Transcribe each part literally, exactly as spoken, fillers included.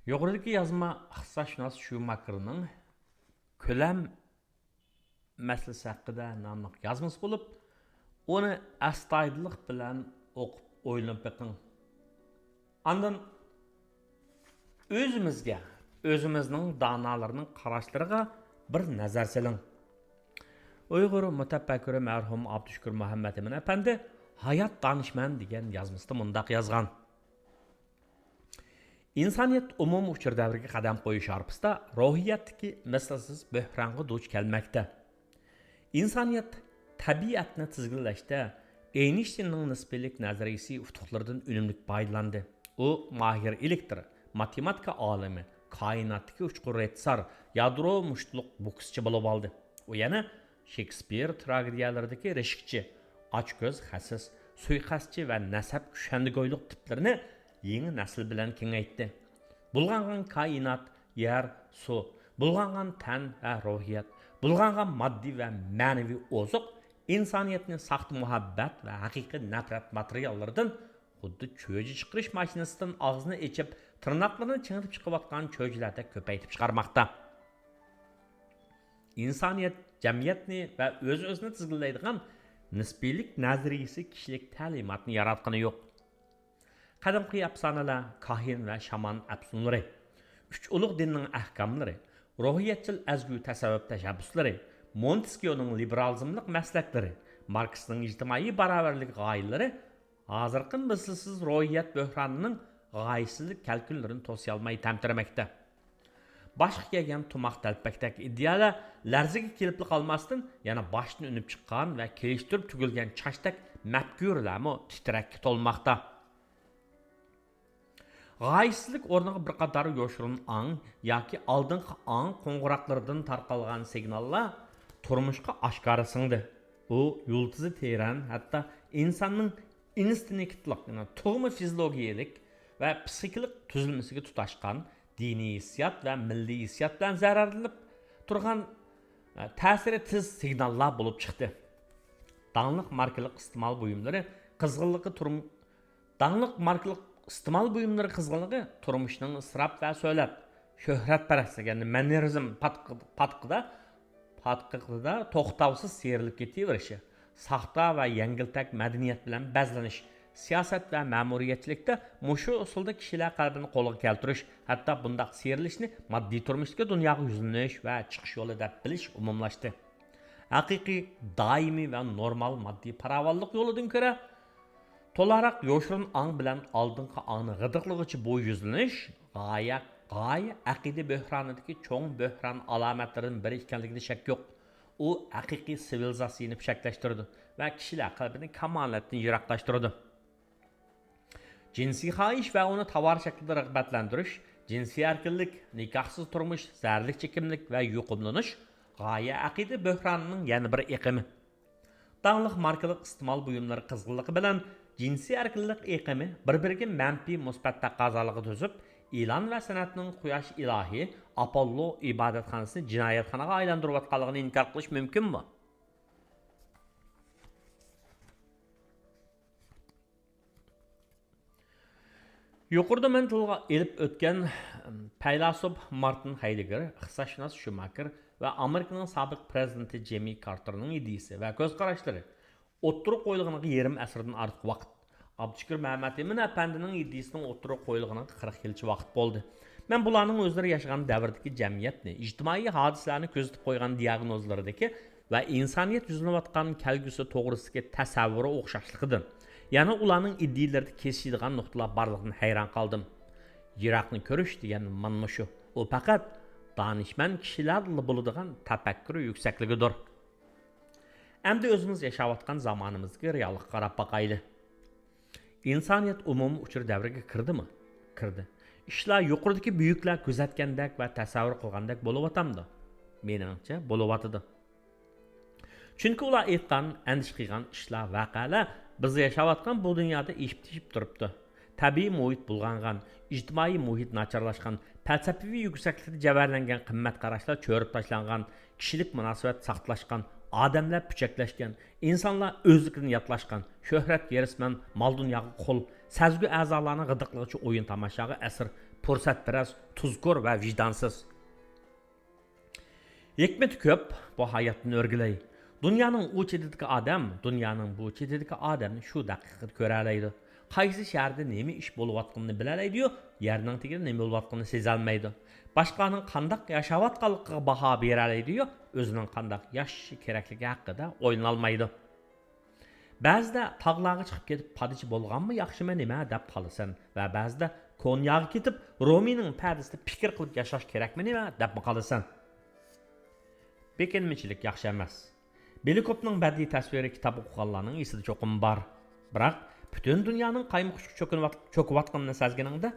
يۇقىرىدىكى يازما ئىقتىسادشۇناس شۇماكېرنىڭ كۆلەم مەسىلىسى ھەققىدە ناملىق يازمىسى بولۇپ، ئۇنى ئەستايىدىللىق بىلەن ئوقۇپ ئويلىنىپ بېقىڭ. ئاندىن ئۆزىمىزگە، ئۆزىمىزنىڭ دانالىرىنىڭ قاراشلىرىغا بىر نەزەر سېلىڭ. ئۇيغۇر مۇتەپەككۇرى مەرھۇم ئابدۇشۈكۈر مۇھەممەتئىمىن ئەپەندى ھايات دانىشمەن دېگەن يازمىسىدا مۇنداق يازغان: ئىنسانىيەت ئومۇمىي ئۇچۇر دەۋرىگە قەدەم قويۇش ھارپىسىدا روھىيەتتىكى مىسلىسىز بۆھرانغا دۇچ كەلمەكتە. ئىنسانىيەت تەبىئەتنى تىزگىنلەشتە ئېينىشتىننىڭ نىسپىيلىك نەزەرىيىسى ئۇتۇقلىرىدىن ئۈنۈملۈك پايدىلاندى. ئۇ ماھىر ئېلېكتر، ماتېماتىكا ئالىمى، كائىناتتىكى ئۇچقۇر رېتسار، يادرو مۇشتلۇق بوكسچى بولۇپ ئالدى. ئۇ يەنە شېكسپىر تراگېدىيەلىرىدىكى رىشكچى، ئاچكۆز خەسىس، سۇيىقەستچى ۋە نەسەب كۈشەندىگويلۇق تىپلىرىنى يېڭى نەسىل بىلەن كېڭەيتتى. بۇلغانغان كائىنات، يەر، سۇ، بۇلغانغان تەن ۋە روھىيەت، بۇلغانغان ماددىي ۋە مەنىۋى ئوزۇق ئىنسانىيەتنى ساختا مۇھەببەت ۋە ھەقىقىي نەپرەت ماتېرىياللىرىدىن خۇددى چۆجە چىقىرىش ماشىنىسىدىن ئاغزىنى ئېچىپ، تىرناقلىرىنى چىڭىتىپ چىقىۋاتقان چۆجىلەردەك كۆپەيتىپ چىقارماقتا. ئىنسانىيەت جەمئىيەتنى ۋە ئۆز-ئۆزىنى تىزگىنلەيدىغان نىسپىيلىك نەزەرىيىسى كىشىلىك تەلىماتنى ياراتقىنى يوق. قەدىمكى ئەپسانىلەر، كاھىن ۋە شامان ئەپسۇنىلىرى، ئۈچ ئۇلۇغ دىننىڭ ئەھكاملىرى، روھىيەتچىل ئەزگۈ تەسەۋۋۇپ تەشەببۇسلىرى، مونتېسكيونىڭ لىبېرالىزملىق مەسلەكلىرى، ماركسنىڭ ئىجتىمائىي باراۋەرلىك غايىلىرى ھازىرقى مىسلىسىز روھىيەت بۆھرانىنىڭ غايىسىزلىك كەلكۈنلىرىنى توسۇيالماي تەمتىرىمەكتە. باشقا كەلگەن تۇماق تەلپەكتەك ئىدىيەلەر لەرزىگە كېلىپلا قالماستىن، يەنە باشتىن ئۈنۈپ چىققان ۋە كېلىشتۈرۈپ تۈگۈلگەن چاچتەك مەپكۇرىلەرمۇ تىترەككە تولماقتا. غايىسىزلىك ئورنىغا بىر قاتار يوشۇرۇن ئاڭ ياكى ئالدىنقى ئاڭ قوڭغۇراقلىرىدىن تارقالغان سىگناللار تۇرمۇشقا ئاشكارا سىڭدى. ئۇ يۇلتۇزى تېرەن، ھەتتا ئىنساننىڭ ئىنستىنكتلىق، يەنى تۇغما فىزىولوگىيەلىك ۋە پسىخىكىلىق تۈزۈلمىسىگە تۇتاشقان دىنىي ھېسسىيات ۋە مىللىي ھېسسىيات بىلەن زەرەرلىنىپ تۇرغان، ئە، تەسىرى تېز سىگناللار بولۇپ چىقتى. داڭلىق ماركىلىق ئىستېمال بۇيۇملىرى قىزغىنلىقى تۇرم-، داڭلىق ماركىلىق ئىستېمال بۇيۇملىرى قىزغىنلىقى تۇرمۇشنىڭ ئىسراپ ۋە سۆلەت، شۆھرەتپەرەسلىك، يەنى مەننېرىزم پاتقىدا، پاتقىدا، پاتقىدا توختاۋسىز سىيرىلىپ كېتىۋېرىشى، ساختا ۋە يەڭگىلتەك مەدەنىيەت بىلەن بەزلىنىش، سىياسەت ۋە مەمۇرىيەتچىلىكتە مۇشۇ ئۇسۇلدا كىشىلەر قەلبىنى قولغا كەلتۈرۈش، ھەتتا بۇنداق سىيرىلىشنى ماددىي تۇرمۇشتىكى دۇنياغا يۈزلىنىش ۋە چىقىش يولى دەپ بىلىش ئومۇملاشتى. ھەقىقىي، دائىمىي ۋە نورمال ماددىي پاراۋانلىق يولىدىن كۆرە، تولاراق يوشۇرۇن ئاڭ بىلەن ئالدىنقى ئاڭنى غىدىقلىغۇچە بۇ يۈزلىنىش غايە، غايە ئەقىدە بۆھرانىدىكى چوڭ بۆھران ئالامەتلىرىدىن بىرى ئىكەنلىكىدە شەك يوق. ئۇ ھەقىقىي سىۋىلىزاتسىيىنى پۈچەكلەشتۈرىدۇ ۋە كىشىلەر قەلبىنى كامالەتتىن يىراقلاشتۇرىدۇ. جىنسىي خاھىش ۋە ئۇنى تاۋار شەكلىدە رىغبەتلەندۈرۈش، جىنسىي ئەركىنلىك، نىكاھسىز تۇرمۇش، زەھەرلىك چېكىملىك ۋە يۇقۇملىنىش غايە ئەقىدە بۆھرانىنىڭ يەنە بىر ئېقىمى. داڭلىق ماركىلىق ئىستېمال بۇيۇملىرى قىزغىنلىقى بىلەن جىنسىي ئەركىنلىك ئېقىمى بىر-بىرىگە مەنپىي مۇسبەت تەقەززالىقى تۈزۈپ، ئېلان ۋە سەنئەتنىڭ قۇياش ئىلاھى ئاپوللو ئىبادەتخانىسىنى جىنايەتخانىغا ئايلاندۇرۇۋاتقانلىقىنى ئىنكار قىلىش مۇمكىنمۇ؟ يۇقىرىدا مەن تىلغا ئېلىپ ئۆتكەن پەيلاسوپ مارتىن خايدېگگېر، ئىقتىسادشۇناس شۇماكېر ۋە ئامېرىكىنىڭ سابىق پىرېزىدېنتى جىممى كارتېرنىڭ ئىدىيىسى ۋە كۆز قاراشلىرى ئوتتۇرىغا قويۇلغىنىغا يېرىم ئەسىردىن ئارتۇق ۋاقىت، ئابدۇشۈكۈر مەمەتئىمىن ئەپەندىنىڭ ئىدىيىسىنىڭ ئوتتۇرىغا قويۇلغىنىغا قىرىق يىلچە ۋاقىت بولدى. مەن بۇلارنىڭ ئۆزلىرى ياشىغان دەۋردىكى جەمئىيەتنى، ئىجتىمائىي ھادىسىلەرنى كۆزىتىپ قويغان دىياگنوزلىرىدىكى ۋە ئىنسانىيەت يۈزلىنىۋاتقان كەلگۈسى توغرىسىدىكى تەسەۋۋۇرى ئوخشاشلىقىدىن، يەنە ئۇلارنىڭ ئىدىيىلىرىدە كېسىشىدىغان نۇقتىلار بارلىقىدىن ھەيران قالدىم. يىراقنى كۆرۈش دېگەن مانا مۇشۇ. ئۇ پەقەت دانىشمەن كىشىلەردىلا بولىدىغان تەپەككۇر يۈكسەكلىكىدۇر. ئەمدى ئۆزىمىز ياشاۋاتقان زامانىمىزدىكى رېئاللىققا قاراپ باقايلى. ئىنسانىيەت ئومۇمىي ئۇچۇر دەۋرىگە كىردىمۇ؟ كىردى. ئىشلار يۇقىرىدىكى بۈيۈكلەر كۆزەتكەندەك ۋە تەسەۋۋۇر قىلغاندەك بولۇۋاتامدۇ؟ مېنىڭچە، بولۇۋاتىدۇ. چۈنكى ئۇلار ئېيتقان، ئەندىشە قىلغان ئىشلار، ۋەقەلەر بىز ياشاۋاتقان بۇ دۇنيادا ئېشىپ تېشىپ تۇرۇپتۇ. تەبىئىي مۇھىت بۇلغانغان، ئىجتىمائىي مۇھىت ناچارلاشقان، پەلسەپىۋى يۈكسەكلىكتە جەۋھەرلەنگەن قىممەت قاراشلار چۆرۈپ تاشلانغان، كىشىلىك مۇناسىۋەت ساختىلاشقان، ئادەملەر پۈچەكلەشكەن، ئىنسانلار ئۆزلۈكىدىن ياتلاشقان، شۆھرەتكە ھېرىسمەن، مال-دۇنياغا قۇل، سەزگۈ ئەزالارنى غىدىقلىغۇچە ئويۇن-تاماشاغا ئەسىر، پۇرسەتپەرەس، تۇزكور ۋە ۋىجدانسىز. ھېكمىتى كۆپ، بۇ ھاياتتىن ئۆرگىلەي. دۇنيانىڭ ئۇ چېتىدىكى ئادەم دۇنيانىڭ بۇ چېتىدىكى ئادەمنى شۇ دەقىقىدە كۆرەلەيدۇ. قايسى شەھەردە نېمە ئىش بولۇۋاتقىنىنى بىلەلەيدۇ-يۇ، يەرنىڭ تېگىدە نېمە بولۇۋاتقىنىنى سېزەلمەيدۇ. باشقىلارنىڭ قانداق ياشاۋاتقانلىقىغا باھا بېرەلەيدۇ-يۇ، ئۆزىنىڭ قانداق ياشىشى كېرەكلىكى ھەققىدە ئويلىنالمايدۇ. بەزىدە تاغلارغا چىقىپ كېتىپ پادىچى بولغانمۇ ياخشىمۇ نېمە دەپ قالىسەن ۋە بەزىدە كونياغا كېتىپ رومىنىڭ پەدىسىدە پىكىر قىلىپ ياشاش كېرەكمۇ نېمە دەپمۇ قالىسەن. بېكىنمىچىلىك ياخشى ئەمەس. بېلىكوپنىڭ بەدىئىي تەسۋىرى كىتاب ئوقۇغانلارنىڭ ئېسىدە چوقۇم بار. بىراق پۈتۈن دۇنيانىڭ قايمۇقۇشقا چۆكۈنۈۋات-، چۆكۈۋاتقىنىنى سەزگىنىڭدە،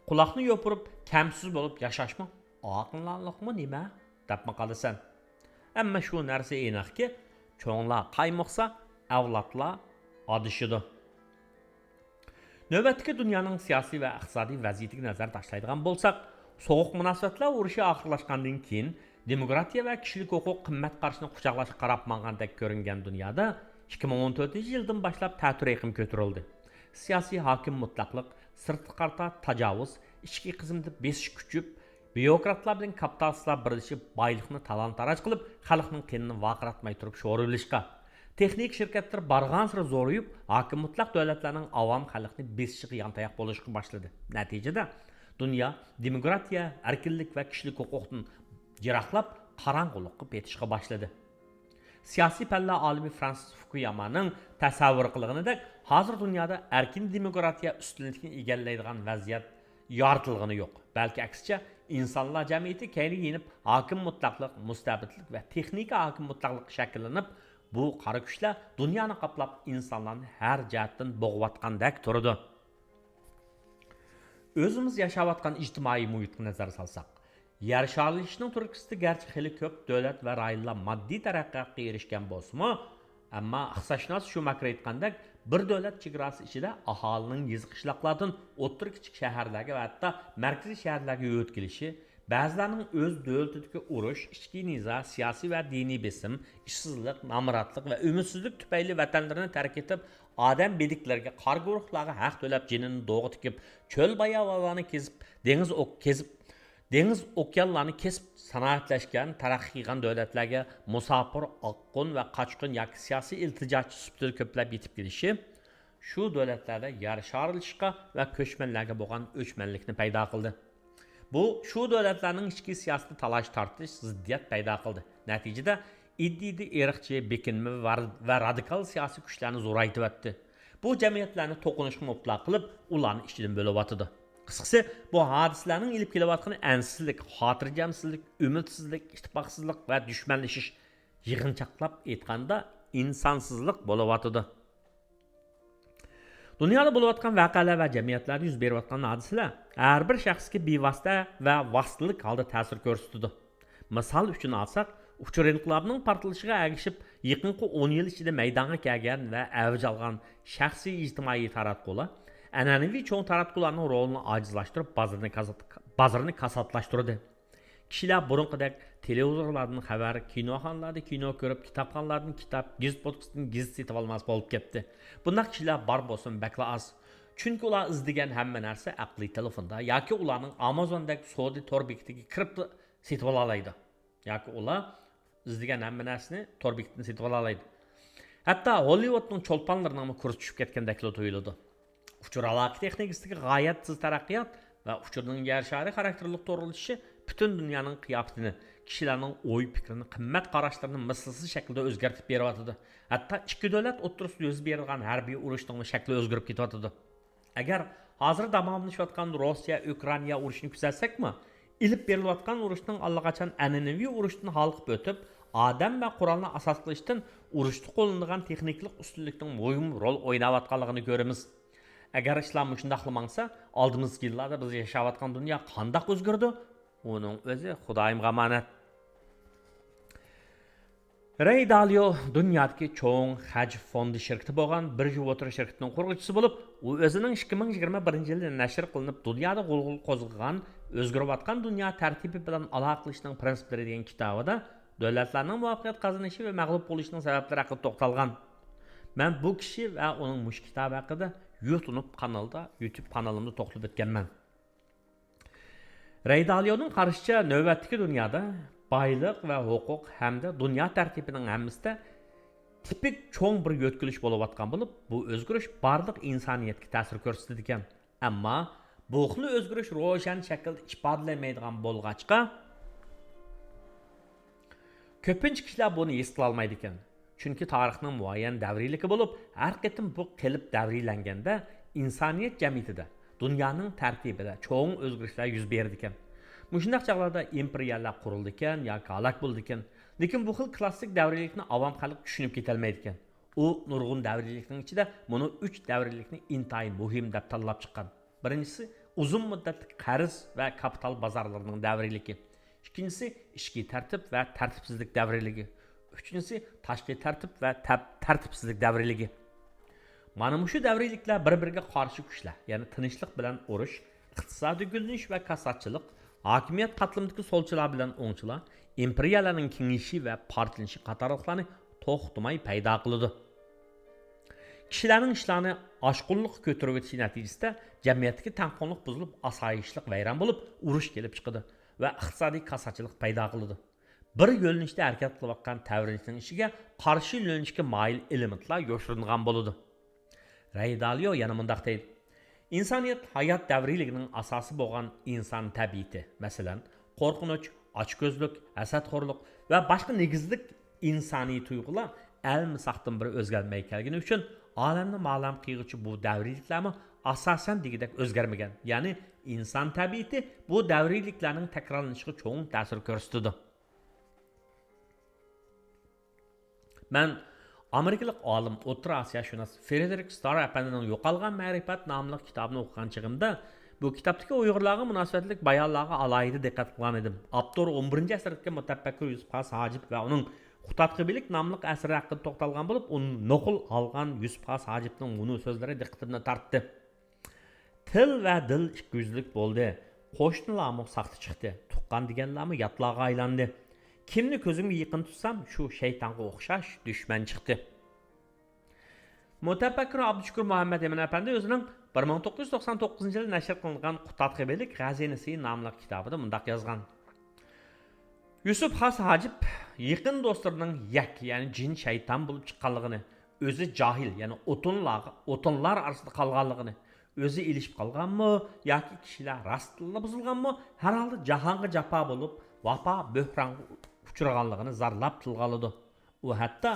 قۇلاقنى يوپۇرۇپ كەمسىز بولۇپ ياشاشمۇ ئاقىلانىلىقمۇ نېمە دەپمۇ قالىسەن. ئەمما شۇ نەرسە ئېنىقكى، چوڭلار قايمۇقسا، ئەۋلادلار ئادىشىدۇ. نۆۋەتتىكى دۇنيانىڭ سىياسىي ۋە ئىقتىسادىي ۋەزىيىتىگە نەزەر تاشلايدىغان بولساق، سوغۇق مۇناسىۋەتلەر ئۇرۇشى ئاخىرلاشقاندىن كېيىن، دېموكراتىيە ۋە كىشىلىك ھوقۇق قىممەت قارىشىنى قۇچاقلاشقا قاراپ ماڭغاندەك كۆرۈنگەن دۇنيادا، ئىككى مىڭ ئون تۆتىنچى يىلدىن باشلاپ تەتۈر ئېقىم كۆتۈرۈلدى. سىياسىي ھاكىم مۇتلەقلىق، سىرتقا قارىتا تاجاۋۇز، ئىچكى قىسىمدا بېسىش كۈچىيىپ، بيۇروكراتلار بىلەن كاپىتالىستلار بىرلىشىپ، بايلىقنى تالان-تاراج قىلىپ، خەلقنىڭ قېنىنى ۋارقىراتماي تۇرۇپ شورىۋېلىشقا، تېخنىكا شىركەتلىرى بارغانسېرى زورىيىپ، ھاكىم مۇتلەق دۆلەتلەرنىڭ ئاۋام خەلقنى بېسىشىغا يانتاياق بولۇشقا باشلىدى. نەتىجىدە، دۇنيا دېموكراتىيە، ئەركىنلىك ۋە كىشىلىك ھوقۇقتىن يىراقلاپ، قاراڭغۇلۇققا پېتىشقا باشلىدى. سىياسىي پەنلەر ئالىمى فرانسىس فۇكۇيامانىڭ تەسەۋۋۇر قىلغىنىدەك، ھازىر دۇنيادا ئەركىن دېموكراتىيە ئۈستۈنلۈكنى ئىگىلەيدىغان ۋەزىيەت يارىتىلغىنى يوق. بەلكى ئەكسىچە، ئىنسانلار جەمئىيىتى كەينىگە يېنىپ، ھاكىم مۇتلەقلىق، مۇستەبىتلىك ۋە تېخنىكا ھاكىم مۇتلەقلىقى شەكىللىنىپ، بۇ قارا كۈچلەر دۇنيانى قاپلاپ، ئىنسانلارنى ھەر جەھەتتىن بوغۇۋاتقاندەك تۇرىدۇ. ئۆزىمىز ياشاۋاتقان ئىجتىمائىي مۇھىتقا نەزەر سالساق، يەر شارلىشىشنىڭ تۈرتكىسىدە گەرچە خېلى كۆپ دۆلەت ۋە رايونلار ماددىي تەرەققىياتقا ئېرىشكەن بولسىمۇ، ئەمما ئىقتىسادشۇناس شۇماكېر ئېيتقاندەك، بىر دۆلەت چېگراسى ئىچىدە ئاھالىنىڭ يېزا قىشلاقلاردىن ئوتتۇرا كىچىك شەھەرلەرگە ۋە ھەتتا مەركىزىي شەھەرلەرگە يۆتكىلىشى، بەزىلەرنىڭ ئۆز دۆلىتىدىكى ئۇرۇش، ئىچكى نىزا، سىياسىي ۋە دىنىي بېسىم، ئىشسىزلىق، نامراتلىق ۋە ئۈمىدسىزلىك تۈپەيلى ۋەتەنلىرىنى تەرك ئېتىپ، ئادەم بېدىكلىرىگە، قارا گۇرۇھلارغا ھەق تۆلەپ، جېنىنى دوغا تىكىپ، چۆل باياۋانلارنى كېزىپ، دېڭىز ئوك-، كېزىپ، دېڭىز ئوكيانلارنى كېسىپ سانائەتلەشكەن، تەرەققىي قىلغان دۆلەتلەرگە مۇساپىر، ئاققۇن ۋە قاچقۇن ياكى سىياسىي ئىلتىجاچى سۈپىتىدە كۆپلەپ يېتىپ كېلىشى، شۇ دۆلەتلەردە يەر شارلىشىشقا ۋە كۆچمەنلەرگە بولغان ئۆچمەنلىكنى پەيدا قىلدى. بۇ شۇ دۆلەتلەرنىڭ ئىچكى سىياسىتىدە تالاش-تارتىش، زىددىيەت پەيدا قىلدى. نەتىجىدە، ئىدىيىدە ئىرقچى، بېكىنمە ۋە، ۋە رادىكال سىياسىي كۈچلەرنى زورايتىۋەتتى. بۇ جەمئىيەتلەرنى توقۇنۇشقا مۇپتىلا قىلىپ، ئۇلارنى ئىچىدىن بۆلۈۋاتىدۇ. قىسقىسى، بۇ ھادىسىلەرنىڭ ئېلىپ كېلىۋاتقىنى ئەنسىزلىك، خاتىرجەمسىزلىك، ئۈمىدسىزلىك، ئىتتىپاقسىزلىق ۋە دۈشمەنلىشىش، يىغىنچاقلاپ ئېيتقاندا، ئىنسانسىزلىق بولۇۋاتىدۇ. دۇنيادا بولۇۋاتقان ۋەقەلەر ۋە جەمئىيەتلەردە يۈز بېرىۋاتقان ھادىسىلەر ھەر بىر شەخسكە بىۋاسىتە ۋە ۋاسىتىلىك ھالدا تەسىر كۆرسىتىدۇ. مىسال ئۈچۈن ئالساق، ئۇچۇر ئىنقىلابىنىڭ پارتلىشىغا ئەگىشىپ، يېقىنقى ئون يىل ئىچىدە مەيدانغا كەلگەن ۋە ئەۋج ئالغان شەخسىي ئىجتىمائىي تاراتقۇلار ئەنئەنىۋى چوڭ تاراتقۇلارنىڭ رولىنى ئاجىزلاشتۇرۇپ، بازىرىنى كاسات-، بازىرىنى كاساتلاشتۇردى. كىشىلەر بۇرۇنقىدەك تېلېۋىزورلاردىن خەۋەر، كىنوخانىلاردا كىنو كۆرۈپ، كىتابخانىلاردىن كىتاب، گېزىت بوتكىسىدىن گېزىت سېتىۋالماس بولۇپ كەتتى. بۇنداق كىشىلەر بار بولسىمۇ بەكلا ئاز. چۈنكى ئۇلار ئىزدىگەن ھەممە نەرسە ئەقلىي تېلېفوندا ياكى ئۇلارنىڭ ئامازوندەك سودا تور بېكىتىگە كىرىپلا سېتىۋالالايدۇ. ياكى ئۇلار ئىزدىگەن ھەممە نەرسىنى تور بېكىتىدىن سېتىۋالالايدۇ. ھەتتا ھوللىۋۇدنىڭ چولپانلىرىنىڭمۇ كۇرسى چۈشۈپ كەتكەندەكلا تۇيۇلىدۇ. ئۇچۇر ئالاقە تېخنىكىسىدىكى غايەت تېز تەرەققىيات ۋە ئۇچۇرنىڭ يەر شارى خاراكتېرلىك تورلىشىشى پۈتۈن دۇنيانىڭ قىياپىتىنى، كىشىلەرنىڭ ئوي پىكرىنى، قىممەت قاراشلىرىنى مىسلىسىز شەكىلدە ئۆزگەرتىپ بېرىۋاتىدۇ. ھەتتا ئىككى دۆلەت ئوتتۇرىسىدا يۈز بېرىدىغان ھەربىي ئۇرۇشنىڭمۇ شەكلى ئۆزگىرىپ كېتىۋاتىدۇ. ئەگەر ھازىر داۋاملىشىۋاتقان روسىيە، ئۇكرائىنا ئۇرۇشىنى كۆزەتسەكمۇ، ئېلىپ بېرىلىۋاتقان ئۇرۇشنىڭ ئاللىقاچان ئەنئەنىۋى ئۇرۇشتىن ھالقىپ ئۆتۈپ، ئادەم ۋە قورالنى ئاساس قىلىشتىن ئۇرۇشتا قوللىنىدىغان تېخنىكىلىق ئۈستۈنلۈكنىڭ مۇھىم رول ئويناۋاتقانلىقىنى كۆرىمىز. ئەگەر ئىشلار مۇشۇنداقلا ماڭسا، ئالدىمىزدىكى يىللاردا بىز ياشاۋاتقان دۇنيا قانداق ئۆزگىرىدۇ؟ ئۇنىڭ ئۆزى خۇدايىمغا ئامانەت. رەي دالىيو دۇنيادىكى چوڭ خەج فوندى شىركىتى بولغان بىرژ ۋوتېر شىركىتىنىڭ قۇرغۇچىسى بولۇپ، ئۇ ئۆزىنىڭ ئىككى مىڭ يىگىرمە بىرىنچى يىلى نەشر قىلىنىپ، دۇنيادا غۇلغۇلا قوزغىغان ئۆزگىرىۋاتقان دۇنيا تەرتىپى بىلەن ئالاقىلىشىشنىڭ پىرىنسىپلىرى دېگەن كىتابىدا دۆلەتلەرنىڭ مۇۋەپپەقىيەت قازىنىشى ۋە مەغلۇپ بولۇشىنىڭ سەۋەبلىرى ھەققىدە توختالغان. مەن بۇ كىشى ۋە ئۇنىڭ مۇشۇ كىتابى ھەققىدە يۇتۇنۇپ قانىلىدا، يۇتۇب قانىلىمدا توختىلىپ ئۆتكەنمەن. رەي دالىيونىڭ قارىشىچە، نۆۋەتتىكى دۇنيادا بايلىق ۋە ھوقۇق ھەمدە دۇنيا تەرتىپىنىڭ ھەممىسىدە تىپىك چوڭ بىر يۆتكىلىش بولۇۋاتقان بولۇپ، بۇ ئۆزگىرىش بارلىق ئىنسانىيەتكە تەسىر كۆرسىتىدىكەن. ئەمما بۇ خىل ئۆزگىرىش روشەن شەكىلدە ئىپادىلەنمەيدىغان بولغاچقا، كۆپىنچە كىشىلەر بۇنى ھېس قىلالمايدىكەن. چۈنكى تارىخنىڭ مۇئەييەن دەۋرىيلىكى بولۇپ، ھەر قېتىم بۇ قېلىپ دەۋرىيلەنگەندە، ئىنسانىيەت جەمئىيىتىدە، دۇنيانىڭ تەرتىپىدە چوڭ ئۆزگىرىشلەر يۈز بېرىدىكەن. مۇشۇنداق چاغلاردا ئىمپېرىيەلەر قۇرۇلىدىكەن ياكى ھالاك بولىدىكەن. لېكىن بۇ خىل كلاسسىك دەۋرىيلىكنى ئاۋام خەلق چۈشىنىپ كېتەلمەيدىكەن. ئۇ نۇرغۇن دەۋرىيلىكنىڭ ئىچىدە مۇنۇ ئۈچ دەۋرىيلىكنى ئىنتايىن مۇھىم دەپ تاللاپ چىققان. بىرىنچىسى، ئۇزۇن مۇددەتلىك قەرز ۋە كاپىتال بازارلىرىنىڭ دەۋرىيلىكى. ئىككىنچىسى، ئىچكى تەرتىپ ۋە تەرتىپسىزلىك دەۋرىيلىكى. ئۈچىنچىسى، تاشقى تەرتىپ ۋە تەپ-، تەرتىپسىزلىك دەۋرىيلىكى. مانا مۇشۇ دەۋرىيلىكلەر بىر-بىرىگە قارشى كۈچلەر، يەنى تىنچلىق بىلەن ئۇرۇش، ئىقتىسادىي گۈللىنىش ۋە كاساتچىلىق، ھاكىمىيەت قاتلىمىدىكى سولچىلار بىلەن ئوڭچىلار، ئىمپېرىيەلەرنىڭ كېڭىيىشى ۋە پارچىلىنىشى قاتارلىقلارنى توختىماي پەيدا قىلىدۇ. كىشىلەرنىڭ ئىشلارنى ئاشقۇنلۇققا كۆتۈرۈۋېتىشى نەتىجىسىدە جەمئىيەتتىكى تەڭپۇڭلۇق بۇزۇلۇپ، ئاسايىشلىق ۋەيران بولۇپ، ئۇرۇش كېلىپ چىقىدۇ ۋە ئىقتىسادىي كاساتچىلىق پەيدا قىلىدۇ. بىر يۆنىلىشتە ھەرىكەت قىلىۋاتقان تەۋرىنىشنىڭ ئىچىگە قارشى يۆنىلىشكە مايىل ئېلېمېنتلار يوشۇرۇنغان بولىدۇ. رەي دالىيو يەنە مۇنداق دەيدۇ: ئىنسانىيەت ھايات دەۋرىيلىكىنىڭ ئاساسى بولغان ئىنسان تەبىئىتى، مەسىلەن، قورقۇنچ، ئاچكۆزلۈك، ھەسەتخورلۇق ۋە باشقا نېگىزلىك ئىنسانىي تۇيغۇلار ئەلمىساقتىن بىر ئۆزگەرمەي كەلگىنى ئۈچۈن، ئالەمنى مالەم قىلغۇچە بۇ دەۋرىيلىكلەرمۇ ئاساسەن دېگۈدەك ئۆزگەرمىگەن. يەنى ئىنسان تەبىئىتى بۇ دەۋرىيلىكلەرنىڭ تەكرارلىنىشىغا چوڭ تەسىر كۆرسىتىدۇ. مەن ئامېرىكىلىق ئالىم، ئوتتۇرا ئاسىياشۇناس فرېدېرىك ستار ئەپەندىنىڭ يوقالغان مەرىپەت ناملىق كىتابىنى ئوقۇغان چېغىمدا، بۇ كىتابتىكى ئۇيغۇرلارغا مۇناسىۋەتلىك بايانلارغا ئالاھىدە دىققەت قىلغان ئىدىم. ئاپتور ئون بىرىنچى ئەسىردىكى مۇتەپەككۇر يۈسۈپ خاس ھاجىپ ۋە ئۇنىڭ قۇتادغۇ بىلىك ناملىق ئەسىرى ھەققىدە توختالغان بولۇپ، ئۇنى نوقۇل ئالغان يۈسۈپ خاس ھاجىپنىڭ مۇنۇ سۆزلىرى دىققىتىمنى تارتتى. تىل ۋە دىل ئىككى يۈزلۈك بولدى. قوشنىلارمۇ ساختا چىقتى. تۇغقان دېگەنلەرمۇ ياتلارغا ئايلاندى. كىمنى كۆزۈمگە يېقىن تۇتسام، شۇ شەيتانغا ئوخشاش دۈشمەن چىقتى. مۇتەپەككۇر ئابدۇشۈكۈر مۇھەممەد ئىمىن ئەپەندى ئۆزىنىڭ بىر مىڭ توققۇز يۈز توقسان توققۇزىنچى يىلى نەشر قىلىنغان قۇتادغۇ بىلىك غەزىنىسى ناملىق كىتابىدا مۇنداق يازغان: يۈسۈپ خاس ھاجىپ يېقىن دوستلىرىنىڭ يەك، يەنى جىن شەيتان بولۇپ چىققانلىقىنى، ئۆزى جاھىل، يەنى ئوتۇنلارغا، ئوتۇنلار ئارىسىدا قالغانلىقىنى، ئۆزى ئېلىشىپ قالغانمۇ ياكى كىشىلەر راستتىنلا بۇزۇلغانمۇ، ھەر ھالدا جاھانغا جاپا بولۇپ، ۋاپا بۆھرانغا ئۇچرىغانلىقىنى زارلاپ تىلغا ئالىدۇ. ئۇ ھەتتا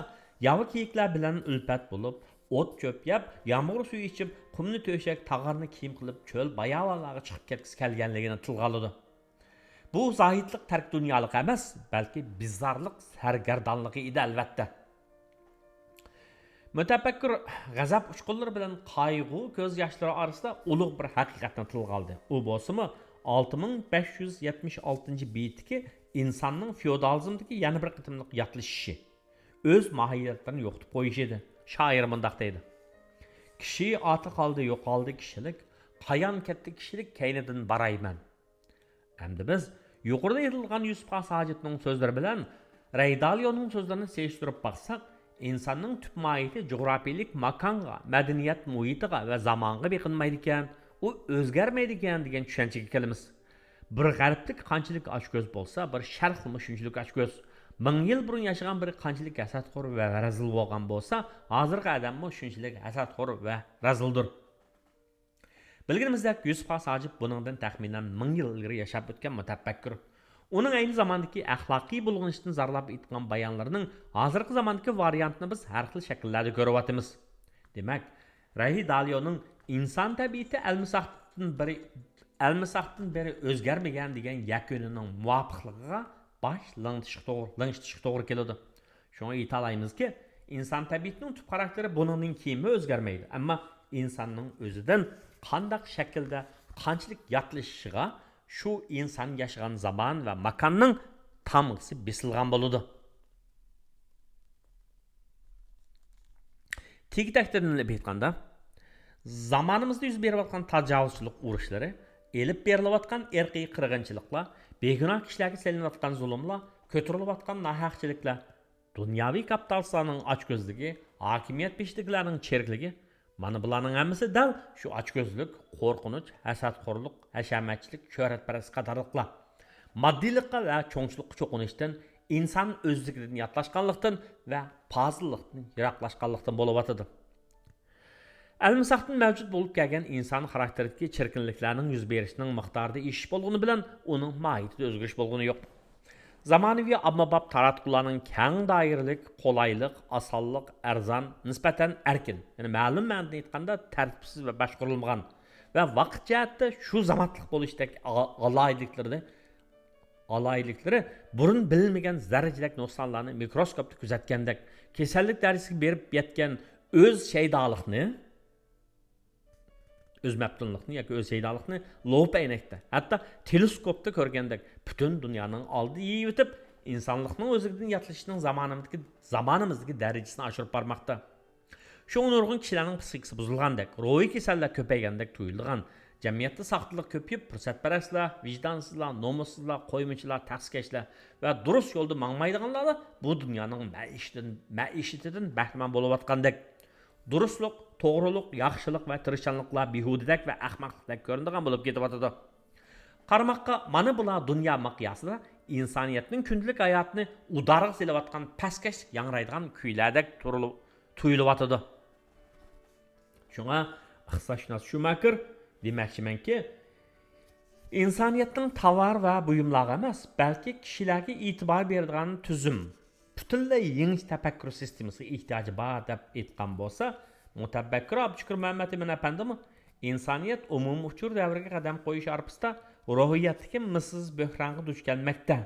ياۋا كېيىكلەر بىلەن ئۈلپەت بولۇپ، ئوت چۆپ يەپ، يامغۇر سۈيى ئىچىپ، قۇمنى تۆشەك، تاغارنى كىيىم قىلىپ، چۆل باياۋانلارغا چىقىپ كەتكۈسى كەلگەنلىكىنى تىلغا ئالىدۇ. بۇ زاھىدلىق تەرك دۇنيالىق ئەمەس، بەلكى بىزارلىق سەرگەردانلىقى ئىدى، ئەلۋەتتە. مۇتەپەككۇر غەزەپ ئۇچقۇنلىرى بىلەن قايغۇ كۆز ياشلىرى ئارىسىدا ئۇلۇغ بىر ھەقىقەتنى تىلغا ئالدى. ئۇ بولسىمۇ ئالتە مىڭ بەش يۈز يەتمىش ئالتىنچى بېتتىكى ئىنساننىڭ فېئودالىزمدىكى يەنە بىر قېتىملىق ياتلىشىشى، ئۆز ماھىيەتلىرىنى يوقىتىپ قويۇشى ئىدى. شائىر مۇنداق دەيدۇ: كىشى ئاتى قالدى، يوقالدى كىشىلىك، قايان كەتتى كىشىلىك، كەينىدىن بارايمەن. ئەمدى بىز يۇقىرىدا ئېيتىلغان يۈسۈپ خاس ھاجىپنىڭ سۆزلىرى بىلەن رەي دالىيونىڭ سۆزلىرىنى سېلىشتۇرۇپ باقساق، ئىنساننىڭ تۈپ ماھىيىتى جۇغراپىيىلىك ماكانغا، مەدەنىيەت مۇھىتىغا ۋە زامانغا بېقىنمايدىكەن، ئۇ ئۆزگەرمەيدىكەن دېگەن چۈشەنچىگە كېلىمىز. بىر غەربلىك قانچىلىك ئاچكۆز بولسا، بىر شەرقلىمۇ شۇنچىلىك ئاچكۆز. مىڭ يىل بۇرۇن ياشىغان بىرى قانچىلىك ھەسەتخور ۋە رەزىل بولغان بولسا، ھازىرقى ئادەممۇ شۇنچىلىك ھەسەتخور ۋە رەزىلدۇر. بىلگىنىمىزدەك، يۈسۈپ خاس ھاجىپ بۇنىڭدىن تەخمىنەن مىڭ يىل ئىلگىرى ياشاپ ئۆتكەن مۇتەپەككۇر. ئۇنىڭ ئەينى زاماندىكى ئەخلاقىي بۇلغىنىشتىن زارلاپ ئېيتقان بايانلىرىنىڭ ھازىرقى زاماندىكى ۋارىيانتىنى بىز ھەر خىل شەكىللەردە كۆرۈۋاتىمىز. دېمەك، رەي دالىيونىڭ ئىنسان تەبىئىتى ئەلمىساقتىن بېرى، ئەلمىساقتىن بېرى ئۆزگەرمىگەن دېگەن يەكۈنىنىڭ مۇۋاپىقلىقىغا باش لىڭشىتىشقا توغرا، لىڭشىتىشقا توغرا كېلىدۇ. شۇڭا ئېيتالايمىزكى، ئىنسان تەبىئىتىنىڭ تۈپ خاراكتېرى بۇنىڭدىن كېيىنمۇ ئۆزگەرمەيدۇ. ئەمما ئىنساننىڭ ئۆزىدىن قانداق شەكىلدە، قانچىلىك ياتلىشىشىغا شۇ ئىنسان ياشىغان زامان ۋە ماكاننىڭ تامغىسى بېسىلغان بولىدۇ. تېگى تەكتىدىن ئېلىپ ئېيتقاندا، زامانىمىزدا يۈز بېرىۋاتقان تاجاۋۇزچىلىق ئۇرۇشلىرى، ئېلىپ بېرىلىۋاتقان ئىرقىي قىرغىنچىلىقلار، بىگۇناھ كىشىلەرگە سېلىنىۋاتقان زۇلۇملار، كۆتۈرۈلۈۋاتقان ناھەقچىلىكلەر، دۇنياۋى كاپىتالىستلارنىڭ ئاچكۆزلۈكى، ھاكىمىيەت بېشىدىكىلەرنىڭ چىرىكلىكى، مانا بۇلارنىڭ ھەممىسى دەل شۇ ئاچكۆزلۈك، قورقۇنچ، ھەسەتخورلۇق، ھەشەمەتچىلىك، شۆھرەتپەرەسلىك قاتارلىقلار. ماددىيلىققا ۋە چوڭچىلىققا چوقۇنۇشتىن، ئىنسان ئۆزلۈكىدىن ياتلاشقانلىقتىن ۋە پازىللىقتىن يىراقلاشقانلىقتىن بولۇۋاتىدۇ. ئەلمىساقتىن مەۋجۇت بولۇپ كەلگەن ئىنسان خاراكتېرىدىكى چىركىنلىكلەرنىڭ يۈز بېرىشىنىڭ مىقدارىدا ئېشىش بولغىنى بىلەن ئۇنىڭ ماھىيىتىدە ئۆزگىرىش بولغىنى يوق. زامانىۋى ئاممىباب تاراتقۇلارنىڭ كەڭ دائىرىلىك، قولايلىق، ئاسانلىق، ئەرزان، نىسبەتەن ئەركىن، يەنى مەلۇم مەنىدە ئېيتقاندا تەرتىپسىز ۋە باشقۇرۇلمىغان ۋە ۋاقىت جەھەتتە شۇ زامانلىق بولۇشتەك ئا-، ئالاھىدىلىكلىرىنى، ئالاھىدىلىكلىرى بۇرۇن بىلىنمىگەن زەررىچىلىك نۇقسانلارنى مىكروسكوپتا كۆزەتكەندەك، كېسەللىك دەرىجىسىگە بېرىپ يەتكەن ئۆز شەيدالىقنى، ئۆز مەپتۇنلۇقنى ياكى ئۆز شەيدالىقنى لوپا ئەينەكتە، ھەتتا تېلېسكوپتا كۆرگەندەك پۈتۈن دۇنيانىڭ ئالدىدا يېيىۋېتىپ، ئىنسانلىقنىڭ ئۆزلۈكىدىن ياتلىشىشنىڭ زامانىمىزدىكى، زامانىمىزدىكى دەرىجىسىنى ئاشۇرۇپ بارماقتا. شۇڭا نۇرغۇن كىشىلەرنىڭ پسىخىكىسى بۇزۇلغاندەك، روھىي كېسەللەر كۆپەيگەندەك تۇيۇلىدىغان، جەمئىيەتتە ساختىلىق كۆپىيىپ، پۇرسەتپەرەسلەر، ۋىجدانسىزلار، نومۇسسىزلار، قويمىچىلار، تەخسىكەشلەر ۋە دۇرۇس يولدا ماڭمايدىغانلارلا بۇ دۇنيانىڭ مەئىشىتىدىن، مەئىشىتىدىن بەھرىمەن بولۇۋاتقاندەك. دۇرۇسلۇق، توغرىلىق، ياخشىلىق ۋە تىرىشچانلىقلار بىھۇدىدەك ۋە ئەخمەقلىقتەك كۆرۈنىدىغان بولۇپ كېتىۋاتىدۇ. قارىماققا، مانا بۇلار دۇنيا مىقياسىدا ئىنسانىيەتنىڭ كۈندىلىك ھاياتىنى ئۇدارغا سېلىۋاتقان پەسكەشلىك ياڭرايدىغان كۈيلەردەك تۇرۇلۇپ، تۇيۇلۇۋاتىدۇ. شۇڭا ئىقتىسادشۇناس شۇماكېر دېمەكچىمەنكى، ئىنسانىيەتنىڭ تاۋار ۋە بۇيۇملارغا ئەمەس، بەلكى كىشىلەرگە ئېتىبار بېرىدىغان تۈزۈم، پۈتۈنلەي يېڭىچە تەپەككۇر سىستېمىسىغا ئېھتىياجى بار، دەپ ئېيتقان بولسا، مۇتەپەككۇر ئابدۇشۈكۈر مەمەتئىمىن ئەپەندىمۇ ئىنسانىيەت ئومۇمىي ئۇچۇر دەۋرىگە قەدەم قويۇش ئارىپىسىدا روھىيەتتىكى مىسلىسىز بۆھرانغا دۇچ كەلمەكتە.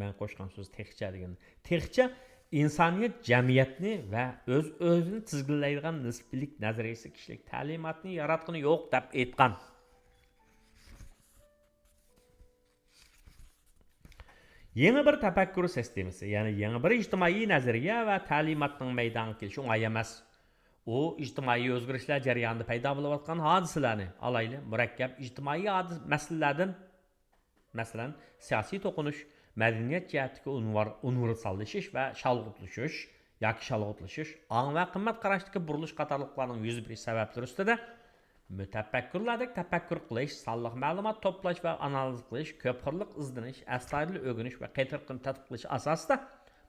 مەن قوشقان سۆز تېخىچە دېگەن. تېخىچە ئىنسانىيەت جەمئىيەتنى ۋە ئۆز-ئۆزىنى تىزگىنلەيدىغان نىسپىيلىك نەزەرىيەسى كىشىلىك تەلىماتنى ياراتقىنى يوق، دەپ ئېيتقان. يېڭى بىر تەپەككۇر سىستېمىسى، يەنى يېڭى بىر ئىجتىمائىي نەزەرىيە ۋە تەلىماتنىڭ مەيدانغا كېلىشى ئوڭاي ئەمەس. ئۇ ئىجتىمائىي ئۆزگىرىشلەر جەريانىدا پەيدا بولۇۋاتقان ھادىسىلەرنى، ئالايلى، مۇرەككەپ ئىجتىمائىي ھادىس-، مەسىلىلەردىن، مەسىلەن، سىياسىي توقۇنۇش، مەدەنىيەت جەھەتتىكى ئۇنىۋار-، ئۇنىۋېرساللىشىش ۋە شالغۇتلىشىش ياكى شالغۇتلىشىش، ئاڭ ۋە قىممەت قاراشتىكى بۇرۇلۇش قاتارلىقلارنىڭ يۈز بېرىش سەۋەبلىرى ئۈستىدە مۇتەپەككۇرلاردەك تەپەككۇر قىلىش، سانلىق مەلۇمات توپلاش ۋە ئانالىز قىلىش، كۆپ خىللىق ئىزدىنىش، ئەستايىدىل ئۆگىنىش ۋە قېتىرقىن تەتقىق قىلىش ئاساسىدا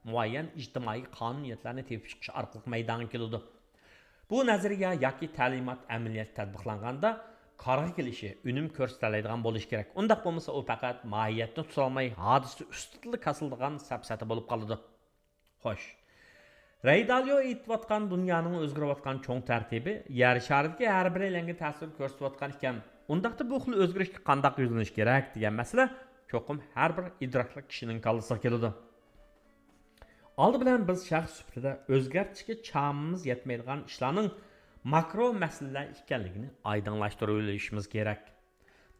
مۇئەييەن ئىجتىمائىي قانۇنىيەتلەرنى تېپىپ چىقىش ئارقىلىق مەيدانغا كېلىدۇ. بۇ نەزەرىيە ياكى تەلىمات ئەمەلىيەتتە تەتبىقلانغاندا كارغا كېلىشى، ئۈنۈم كۆرسىتەلەيدىغان بولۇشى كېرەك. ئۇنداق بولمىسا، ئۇ پەقەت ماھىيەتنى تۇتالماي، ھادىسە ئۈستىدىلا كاسىلدىغان سەپسەتە بولۇپ قالىدۇ. خوش. رەي دالىيو ئېيتىۋاتقان دۇنيانىڭ ئۆزگىرىۋاتقان چوڭ تەرتىپى يەر شارىدىكى ھەر بىر ئەلەمگە تەسىر كۆرسىتىۋاتقان ئىكەن، ئۇنداقتا بۇ خىل ئۆزگىرىشكە قانداق يۈزلىنىش كېرەك دېگەن مەسىلە چوقۇم ھەر بىر ئىدراكلىق كىشىنىڭ كاللىسىغا كېلىدۇ. ئالدى بىلەن بىز شەخس سۈپىتىدە ئۆزگەرتىشكە چامىمىز يەتمەيدىغان ئىشلارنىڭ ماكرو مەسىلىلەر ئىكەنلىكىنى ئايدىڭلاشتۇرۇۋېلىشىمىز كېرەك.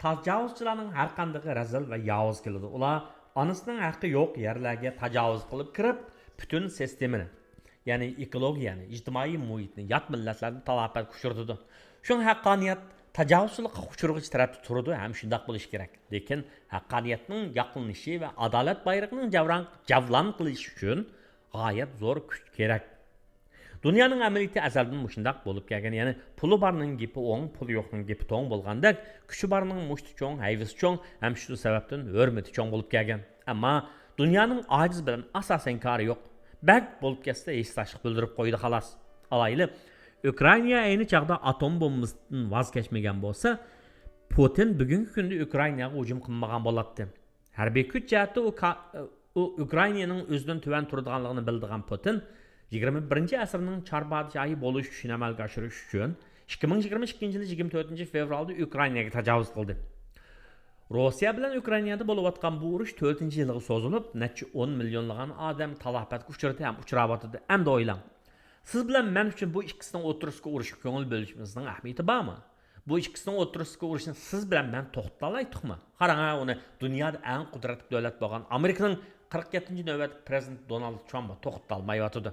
تاجاۋۇزچىلارنىڭ ھەرقاندىقى رەزىل ۋە ياۋۇز كېلىدۇ. ئۇلار ئانىسىنىڭ ھەققى يوق يەرلەرگە تاجاۋۇز قىلىپ كىرىپ، پۈتۈن سىستېمىنى، يەنى ئېكولوگىيەنى، ئىجتىمائىي مۇھىتنى، يات مىللەتلەرنى تالاپەتكە ئۇچرىتىدۇ. شۇڭا ھەققانىيەت تاجاۋۇزچىلىققا ئۇچرىغۇچ تەرەپتە تۇرىدۇ ھەم شۇنداق بولۇشى كېرەك. لېكىن ھەققانىيەتنىڭ ياقلىنىشى ۋە ئادالەت بايرىقىنىڭ جەۋران-، جەۋلان قىلىشى ئۈچۈن غايەت زور كۈچ كېرەك. دۇنيانىڭ ئەمەلىيىتى ئەزەلدىن مۇشۇنداق بولۇپ كەلگەن، يەنى پۇلى بارنىڭ گېپى ئوڭ، پۇلى يوقنىڭ گېپى توڭ بولغاندەك، كۈچى بارنىڭ مۇشتى چوڭ، ھەيۋىسى چوڭ ھەم شۇ سەۋەبتىن ھۆرمىتى چوڭ بولۇپ كەلگەن. ئەمما دۇنيانىڭ ئاجىز بىلەن ئاساسەن كارى يوق. بەگ بولۇپ كەتسە، ھېسداشلىق بىلدۈرۈپ قويىدۇ، خالاس. ئالايلى، ئۇكرائىنا ئەينى چاغدا ئاتوم بومبىسىدىن ۋاز كەچمىگەن بولسا، پۇتىن بۈگۈنكى كۈندە ئۇكرائىناغا ھۇجۇم قىلمىغان بولاتتى. ھەربىي كۈچ جەھەتتە ئۇ كا-، ئۇ ئۇكرائىنانىڭ ئۆزىدىن تۆۋەن تۇرىدىغانلىقىنى بىلىدىغان پۇتىن، يىگىرمە بىرىنچى ئەسىرنىڭ چار پادىشاھى بولۇش ئۈچۈن ئەمەلگە ئاشۇرۇش ئۈچۈن، ئىككى مىڭ يىگىرمە ئىككىنچى يىلى يىگىرمە تۆتىنچى فېۋرالدا ئۇكرائىناغا تاجاۋۇز قىلدى. روسىيە بىلەن ئۇكرائىنادا بولۇۋاتقان بۇ ئۇرۇش تۆتىنچى يىلغا سوزۇلۇپ، نەچچە ئون مىليونلىغان ئادەم تالاپەتكە ئۇچرىدى ھەم ئۇچراۋاتىدۇ. ئەمدى ئويلاڭ، سىز بىلەن مەن ئۈچۈن بۇ ئىككىسىنىڭ ئوتتۇرىسىدىكى ئۇرۇشقا كۆڭۈل بۆلۈشىمىزنىڭ ئەھمىيىتى بارمۇ؟ بۇ ئىككىسىنىڭ ئوتتۇرىسىدىكى ئۇرۇشنى سىز بىلەن مەن توختىتالايتتۇقمۇ؟ قاراڭ ھە، ئۇنى دۇنيادا ئەڭ قۇدرەتلىك دۆلەت بولغان ئامېرىكىنىڭ قىرىق يەتتىنچى نۆۋەتلىك پىرېزىدېنتى دونالد ترامپمۇ توختىتالمايۋاتىدۇ.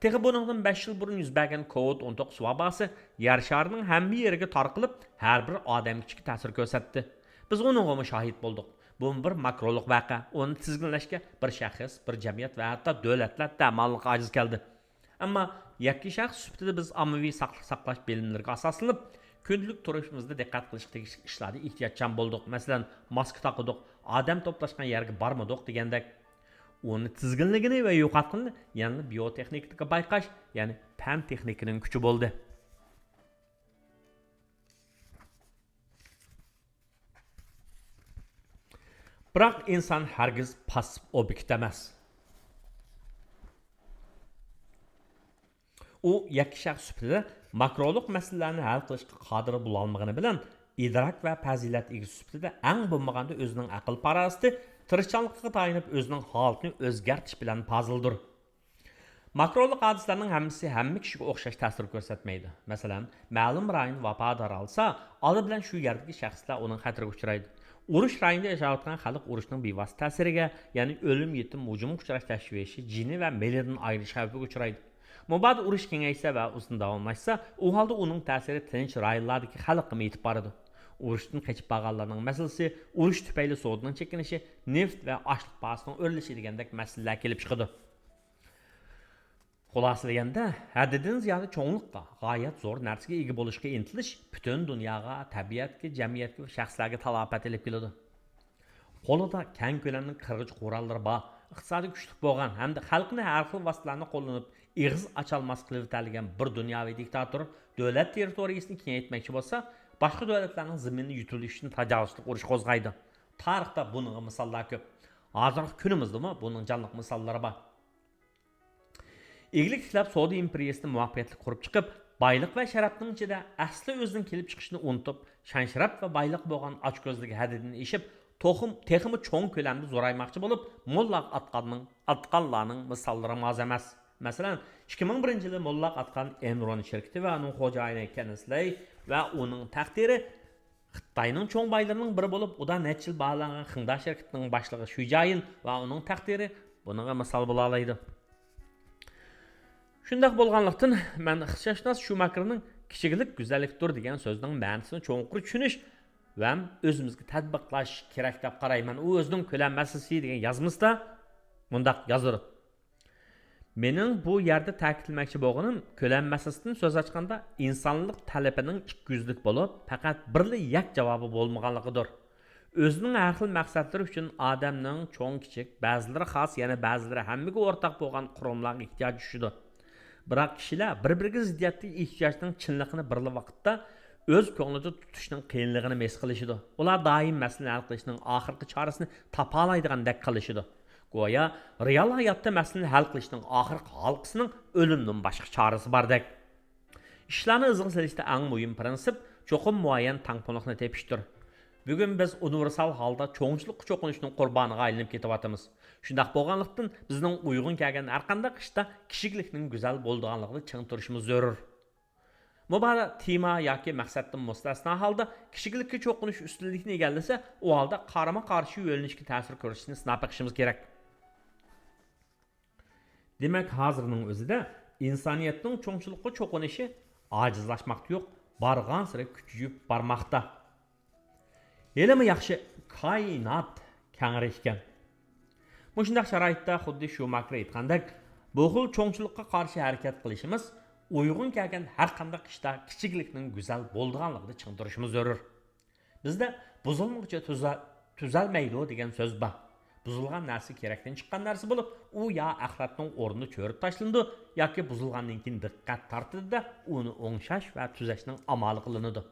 تېخى بۇنىڭدىن بەش يىل بۇرۇن يۈز بەرگەن كوۋىد ئون توققۇز ۋاباسى يەر شارىنىڭ ھەممە يېرىگە تارقىلىپ، ھەر بىر ئادەمگىچە تەسىر كۆرسەتتى. بىز ئۇنىڭغىمۇ شاھىت بولدۇق. بۇمۇ بىر ماكرولۇق ۋەقە. ئۇنى تىزگىنلەشكە بىر شەخس، بىر جەمئىيەت ۋە ھەتتا دۆلەتلەر دەماللىققا ئاجىز كەلدى. ئەمما يەككە شەخس سۈپىتىدە بىز ئاممىۋى ساقلىق ساقلاش بىلىملىرىگە ئاساسلىنىپ، كۈندىلىك تۇرمۇشىمىزدا دىققەت قىلىشقا تېگىشلىك ئىشلاردا ئېھتىياتچان بولدۇق. مەسىلەن، ماسكا تاقىدۇق، ئادەم توپلاشقان يەرگە بارمىدۇق دېگەندەك. ئۇنى تىزگىنلىگىنى ۋە يوقاتقىنى يەنىلا بىيوتېخنىكىدىكى بايقاش، يەنى پەن تېخنىكىنىڭ كۈچى بولدى. بىراق ئىنسان ھەرگىز پاسسىپ ئوبيېكت ئەمەس. ئۇ يەككە شەخس سۈپىتىدە ماكرولۇق مەسىلىلەرنى ھەل قىلىشقا قادىر بولالمىغىنى بىلەن، ئىدراك ۋە پەزىلەت ئىگىسى سۈپىتىدە ئەڭ بولمىغاندا ئۆزىنىڭ ئەقىل-پاراسىتى، تىرىشچانلىقىغا تايىنىپ ئۆزىنىڭ ھالىتىنى ئۆزگەرتىش بىلەن پازىلدۇر. ماكرولۇق ھادىسىلەرنىڭ ھەممىسى ھەممە كىشىگە ئوخشاش تەسىر كۆرسەتمەيدۇ. مەسىلەن، مەلۇم رايون ۋاپادار ئالسا، ئالدى بىلەن شۇ يەردىكى شەخسلەر ئۇنىڭ خەتىرىگە ئۇچرايدۇ. ئۇرۇش رايونىدا ياشاۋاتقان خەلق ئۇرۇشنىڭ بىۋاسىتە تەسىرىگە، يەنى ئۆلۈم، يېتىم، ھۇجۇمغا ئۇچراش تەشۋىشى، جېنى ۋە مېلىدىن ئايرىلىش خەۋپىگە ئۇچرايدۇ. مۇبادا ئۇرۇش كېڭەيسە ۋە ئۇزۇن داۋاملاشسا، ئۇ ھالدا ئۇنىڭ تەسىرى تىنچ رايونلاردىكى خەلققىمۇ يېتىپ بارىدۇ. ئۇرۇشتىن قېچىپ بارغانلارنىڭ مەسىلىسى، ئۇرۇش تۈپەيلى سودىنىڭ چېكىنىشى، نېفىت ۋە ئاشلىق باھاسىنىڭ ئۆرلىشى دېگەندەك مەسىلىلەر كېلىپ چىقىدۇ. خۇلاسىلىگەندە، ھەددىدىن زىيادە چوڭلۇققا، غايەت زور نەرسىگە ئىگە بولۇشقا ئىنتىلىش پۈتۈن دۇنياغا، تەبىئەتكە، جەمئىيەتكە ۋە شەخسلەرگە تالاپەت ئېلىپ كېلىدۇ. قولىدا كەڭ كۆلەملىك قىرغىنچىلىق قوراللىرى بار، ئىقتىسادى كۈچلۈك بولغان ھەمدە خەلقىنى ھەر خىل ۋاسىتىلەرنى قوللىنىپ ئېغىز ئاچالماس قىلىۋېتەلىگەن بىر دۇنياۋى دىكتاتور دۆلەت تېررىتورىيىسىنى كېڭەيتمەكچى بولسا، باشقا دۆلەتلەرنىڭ زېمىنىنى يۇتۇۋېلىش ئۈچۈن تاجاۋۇزچىلىق ئۇرۇشى قوزغايدۇ. تارىختا بۇنىڭغا مىساللار كۆپ. ھازىرقى كۈنىمىزدىمۇ بۇنىڭ جانلىق مىساللىرى بار. ئىگىلىك تىكلەپ سودا ئىمپېرىيىسىنى مۇۋەپپەقىيەتلىك قۇرۇپ چىقىپ، بايلىق ۋە شەرەپنىڭ ئىچىدە ئەسلى ئۆزىنىڭ كېلىپ چىقىشىنى ئۇنتۇپ، شان-شەرەپ ۋە بايلىقى بولغان ئاچكۆزلۈكى ھەددىدىن ئېشىپ، توخۇم-، تېخىمۇ چوڭ كۆلەمدە زورايماقچى بولۇپ، موللاغا ئاتقاننىڭ، ئاتقانلارنىڭ مىساللىرىمۇ ئاز ئەمەس. مەسىلەن، ئىككى مىڭ بىرىنچى يىلى موللاغا ئاتقان ئېنرون شىركىتى ۋە ئۇنىڭ خوجايىنى كېنسلەي ۋە ئۇنىڭ تەقدىرى، خىتاينىڭ چوڭ بايلىرىنىڭ بىرى بولۇپ، ئۇدا نەچچە يىل باھالانغان خېڭدا شىركىتىنىڭ باشلىقى شۈجيايىن ۋە ئۇنىڭ تەقدىرى بۇنىڭغا مىسال بولالايدۇ. شۇنداق بولغانلىقتىن، مەن ئىقتىسادشۇناس شۇماكېرنىڭ كىچىكلىك گۈزەللىكتۇر دېگەن سۆزىنىڭ مەنىسىنى چوڭقۇر چۈشىنىش ۋە ئۆزىمىزگە تەتبىقلاش كېرەك دەپ قارايمەن. ئۇ ئۆزىنىڭ كۆلەم مەسىلىسى دېگەن يازمىسىدا مۇنداق يازىدۇ. مېنىڭ بۇ يەردە تەكىتلىمەكچى بولغىنىم، كۆلەم مەسىلىسىدىن سۆز ئاچقاندا، ئىنسانلىق تەلىپىنىڭ ئىككى يۈزلۈك بولۇپ، پەقەت بىرلا يەك جاۋابى بولمىغانلىقىدۇر. ئۆزىنىڭ ھەر خىل مەقسەتلىرى ئۈچۈن ئادەمنىڭ چوڭ-كىچىك، بەزىلىرى خاس، يەنە بەزىلىرى ھەممىگە ئورتاق بولغان قۇرۇملارغا ئېھتىياجى چۈشىدۇ. بىراق كىشىلەر بىر-بىرىگە زىددىيەتتىكى ئېھتىياجنىڭ چىنلىقىنى بىرلا ۋاقىتتا ئۆز كۆڭلىدە تۇتۇشنىڭ قىيىنلىقىنى ھېس قىلىشىدۇ. ئۇلار دائىم مەسىلىنى ھەل قىلىشنىڭ ئاخىرقى چارىسىنى تاپالايدىغاندەك قىلىشىدۇ. گويا رېئال ھاياتتا مەسىلىنى ھەل قىلىشنىڭ ئاخىرقى ھالقىسىنىڭ ئۆلۈمدىن باشقا چارىسى باردەك. ئىشلارنى ئىزغا سېلىشتا ئەڭ مۇھىم پىرىنسىپ چوقۇم مۇئەييەن تەڭپۇڭلۇقنى تېپىشتۇر. بۈگۈن بىز ئۇنىۋېرسال ھالدا چوڭچىلىققا چوقۇنۇشنىڭ قۇربانىغا ئايلىنىپ كېتىۋاتىمىز. شۇنداق بولغانلىقتىن، بىزنىڭ ئۇيغۇن كەلگەن ھەرقانداق ئىشتا كىشىلىكنىڭ گۈزەل بولىدىغانلىقىدا چىڭ تۇرۇشىمىز زۆرۈر. مۇبادا تېما ياكى مەقسەتتىن مۇستەسنا ھالدا كىشىلىككە چوقۇنۇش ئۈستۈنلۈكنى ئىگىلىسە، ئۇ ھالدا قارىمۇ قارشى يۆنىلىشكە تەسىر كۆرسىتىشنى سىناپ بېقىشىمىز كېرەك. دېمەك، ھازىرنىڭ ئۆزىدە ئىنسانىيەتنىڭ چوڭچىلىققا چوقۇنۇشى ئاجىزلاشماقتا يوق، بارغانسېرى كۈچىيىپ بارماقتا. ھېلىمۇ ياخشى، كائىنات كەڭرى ئىكەن. مۇشۇنداق شارائىتتا خۇددى شۇماكېر ئېيتقاندەك، بۇ خىل چوڭچىلىققا قارشى ھەرىكەت قىلىشىمىز، ئۇيغۇن كەلگەن ھەرقانداق ئىشتا كىچىكلىكنىڭ گۈزەل بولىدىغانلىقىدا چىڭ تۇرۇشىمىز زۆرۈر. بىزدە «بۇزۇلمىغۇچە تۈزە-، تۈزەلمەيدۇ» دېگەن سۆز بار. بۇزۇلغان نەرسە كېرەكتىن چىققان نەرسە بولۇپ، ئۇ يا ئەخلەتنىڭ ئورنىدا چۆرۈپ تاشلىنىدۇ، ياكى بۇزۇلغاندىن كېيىن دىققەت تارتىدۇ-دە، ئۇنى ئوڭشاش ۋە تۈزەشنىڭ ئامالى قىلىنىدۇ.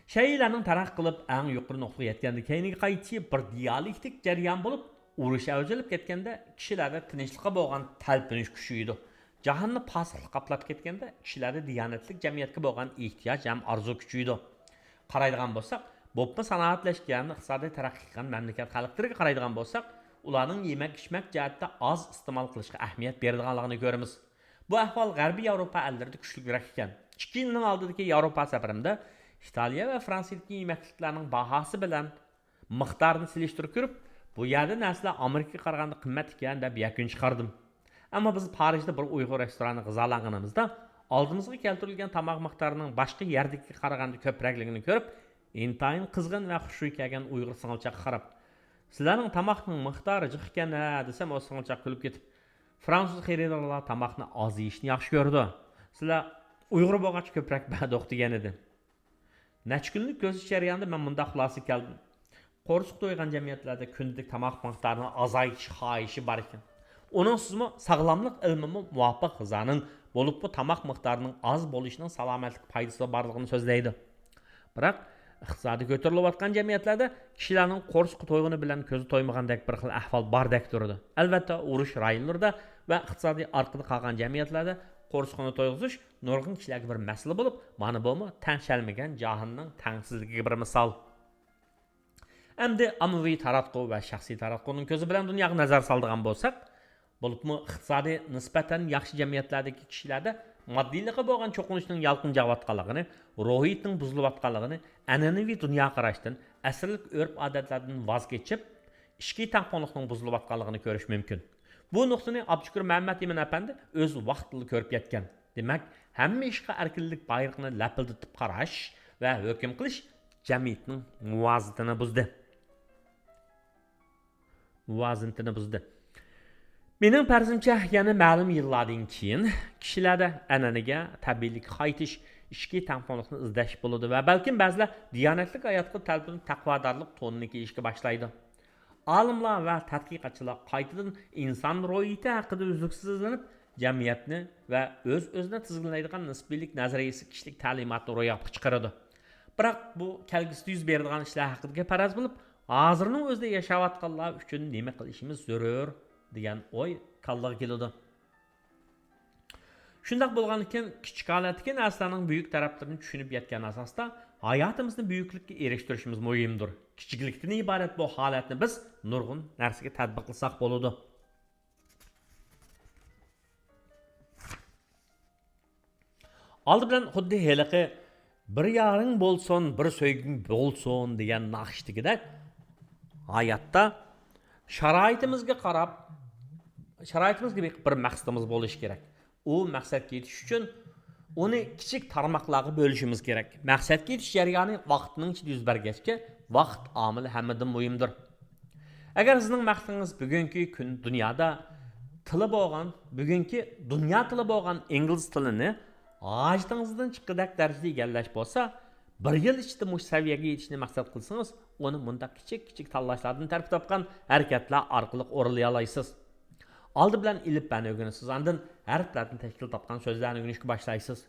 شەيئىلەرنىڭ تەرەققىي قىلىپ، ئەڭ يۇقىرى نۇقتىغا يەتكەندىن كېيىنگە قايتىشى بىر دىيالېكتىك جەريان بولۇپ، ئۇرۇش ئەۋجىلىپ كەتكەندە، كىشىلەردە تىنچلىققا بولغان تەلپۈنۈش كۈچىيىدۇ. جاھاننى پاسىقلىق قاپلاپ كەتكەندە، كىشىلەردە دىيانەتلىك جەمئىيەتكە بولغان ئېھتىياج ھەم ئارزۇ كۈچىيىدۇ. قارايدىغان بولساق، بولۇپمۇ سانائەتلەشكەن، ئىقتىسادىي تەرەققىي قىلغان مەملىكەت خەلقلىرىگە قارايدىغان بولساق، ئۇلارنىڭ يېمەك-ئىچمەك جەھەتتە ئاز ئىستېمال قىلىشقا ئەھمىيەت بېرىدىغانلىقىنى كۆرىمىز. بۇ ئەھۋال غەربىي ياۋروپا ئەللىرىدە كۈچلۈكرەك ئىكەن. ئىككى يىلنىڭ ئالدىدىكى ياۋروپا سەپىرىمدە ئىتالىيە ۋە فرانسىيىدىكى يېمەكلىكلەرنىڭ باھاسى بىلەن مىقدارىنى سېلىشتۇرۇپ كۆرۈپ، بۇ يەردە نەرسىلەر ئامېرىكىغا قارىغاندا قىممەت ئىكەن دەپ يەكۈن چىقاردىم. ئەمما بىز پارىژدا بىر ئۇيغۇر رېستورانىغا غىزالانغىنىمىزدا، ئالدىمىزغا كەلتۈرۈلگەن تاماق مىقدارىنىڭ باشقا يەردىكىگە قارىغاندا كۆپرەكلىكىنى كۆرۈپ، ئىنتايىن قىزغىن ۋە خۇشى كەلگەن ئۇيغۇر سىڭىلچاققا قاراپ، «سىلەرنىڭ تاماقنىڭ مىقدارى جىق ئىكەن ھە» دېسەم، ئۇ سىڭىلچاق كۈلۈپ كېتىپ، فرانسۇز خېرىدارلار تاماقنى ئاز يېيىشنى ياخشى كۆرىدۇ. سىلەر ئۇيغۇر بولغاچ كۆپرەك بەردۇق دېگەنىدىم. نەچچە كۈنلۈك كۆزىتىش جەريانىدا مەن مۇنداق خۇلاسىگە كەلدىم. قورسىقى تويغان جەمئىيەتلەردە كۈندىلىك تاماق مىقدارىنى ئازايتىش خاھىشى بار ئىكەن. ئۇنىڭسىزمۇ ساغلاملىق ئىلمىمۇ مۇۋاپىق غىزانىڭ، بولۇپمۇ تاماق مىقدارىنىڭ ئاز بولۇشىنىڭ سالامەتلىك پايدىسى بارلىقىنى سۆزلەيدۇ. بىراق، ئىقتىسادى كۆتۈرۈلۈۋاتقان جەمئىيەتلەردە كىشىلەرنىڭ قورسىقى تويغىنى بىلەن كۆزى تويمىغاندەك بىر خىل ئەھۋال باردەك تۇرىدۇ. ئەلۋەتتە، ئۇرۇش رايونلىرىدا ۋە ئىقتىسادىي ئارقىدا قالغان جەمئىيەتلەردە قورسىقىنى تويغۇزۇش نۇرغۇن كىشىلەرگە بىر مەسىلە بولۇپ، مانا بۇمۇ تەڭشەلمىگەن جاھاننىڭ تەڭسىزلىكىگە بىر مىسال. ئەمدى ئاممىۋى تاراتقۇ ۋە شەخسىي تاراتقۇنىڭ كۆزى بىلەن دۇنياغا نەزەر سالىدىغان بولساق، بولۇپمۇ ئىقتىسادى نىسبەتەن ياخشى جەمئىيەتلەردىكى كىشىلەردە ماددىيلىققا بولغان چوقۇنۇشنىڭ يالقۇنجاۋاتقانلىقىنى، روھىيىتىنىڭ بۇزۇلۇۋاتقانلىقىنى، ئەنئەنىۋى دۇنيا قاراشتىن، ئەسىرلىك ئۆرپ-ئادەتلەردىن ۋاز كېچىپ، ئىچكى تەڭپۇڭلۇقنىڭ بۇزۇلۇۋاتقانلىقىنى كۆرۈش مۇمكىن. بۇ نۇقتىنى ئابدۇشۈكۈر مەمەت ئىمىن ئەپەندى ئۆز ۋاقتىدا كۆرۈپ يەتكەن. دېمەك، ھەممە ئىشقا ئەركىنلىك بايرىقىنى لەپىلدىتىپ قاراش ۋە ھۆكۈم قىلىش جەمئىيەتنىڭ مۇۋازىنىتىنى بۇزدى. مۇۋازىنىتىنى بۇزدى. مېنىڭ پەرىزىمچە، يەنە مەلۇم يىللاردىن كېيىن كىشىلەردە ئەنئەنىگە، تەبىئىيلىككە قايتىش، ئىچكى تەڭپۇڭلۇقنى ئىزدەش بولىدۇ ۋە بەلكىم بەزىلەر دىيانەتلىك ھاياتقا تەلپۈنۈپ تەقۋادارلىق تونىنى كىيىشكە باشلايدۇ. ئالىملار ۋە تەتقىقاتچىلار قايتىدىن ئىنسان روھىيىتى ھەققىدە ئۈزلۈكسىز ئىزدىنىپ، جەمئىيەتنى ۋە ئۆز-ئۆزىنى تىزگىنلەيدىغان نىسپىيلىك نەزەرىيەسى كىشىلىك تەلىماتنى روياپقا چىقىرىدۇ. بىراق بۇ كەلگۈسىدە يۈز بېرىدىغان ئىشلار ھەققىدىكى پەرەز بولۇپ، ھازىرنىڭ ئۆزىدە ياشاۋاتقانلار ئۈچۈن نېمە قىلىشىمىز زۆرۈر دېگەن ئوي كاللىغا كېلىدۇ. شۇنداق بولغاندىكىن، كىچىك ھالەتتىكى نەرسىلەرنىڭ بۈيۈك تەرەپلىرىنى چۈشىنىپ يەتكەن ئاساستا، ھاياتىمىزنى بۈيۈكلۈككە ئېرىشتۈرۈشىمىز مۇھىمدۇر. كىچىكلىكتىن ئىبارەت بۇ ھالەتنى بىز نۇرغۇن نەرسىگە تەتبىقلىساق بولىدۇ. ئالدى بىلەن خۇددى ھېلىقى «بىر يارىڭ بولسۇن، بىر سۆيگۈڭ بولسۇن» دېگەن ناخشىدىكىدەك، ھاياتتا شارائىتىمىزگە قاراپ، شارائىتىمىزگە بېقىپ بىر مەقسىتىمىز بولۇشى كېرەك. ئۇ مەقسەتكە يېتىش ئۈچۈن ئۇنى كىچىك تارماقلارغا بۆلۈشىمىز كېرەك. مەقسەتكە يېتىش جەريانى ۋاقىتنىڭ ئىچىدە يۈز بەرگەچكە، ۋاقىت ئامىلى ھەممىدىن مۇھىمدۇر. ئەگەر سىزنىڭ مەقسىتىڭىز بۈگۈنكى كۈن دۇنيادا تىلى بولغان، بۈگۈنكى دۇنيا تىلى بولغان ئىنگلىز تىلىنى ھاجىتىڭىزدىن چىققۇدەك دەرىجىدە ئىگىلەش بولسا، بىر يىل ئىچىدە مۇشۇ سەۋىيەگە يېتىشنى مەقسەت قىلسىڭىز، ئۇنى مۇنداق كىچىك كىچىك تاللاشلاردىن تەركىب تاپقان ھەرىكەتلەر ئارقىلىق ئورۇنلىيالايسىز. ئالدى بىلەن ئېلىپبەنى ئۆگىنىسىز، ئاندىن ھەرپلەردىن تەشكىل تاپقان سۆزلەرنى ئۆگىنىشكە باشلايسىز.